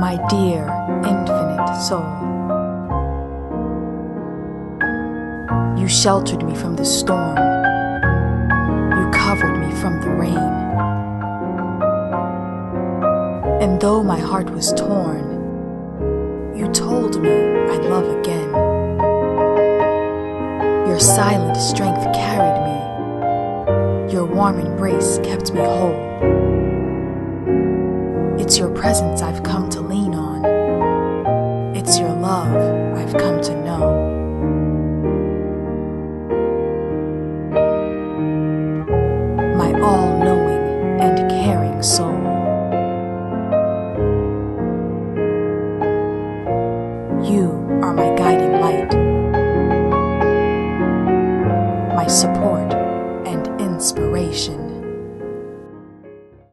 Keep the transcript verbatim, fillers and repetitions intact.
My dear, infinite soul. You sheltered me from the storm. You covered me from the rain. And though my heart was torn, you told me I'd love again. Your silent strength carried me. Your warm embrace kept me whole. It's your presence I've come to lean on. It's your love I've come to know. My all knowing and caring soul.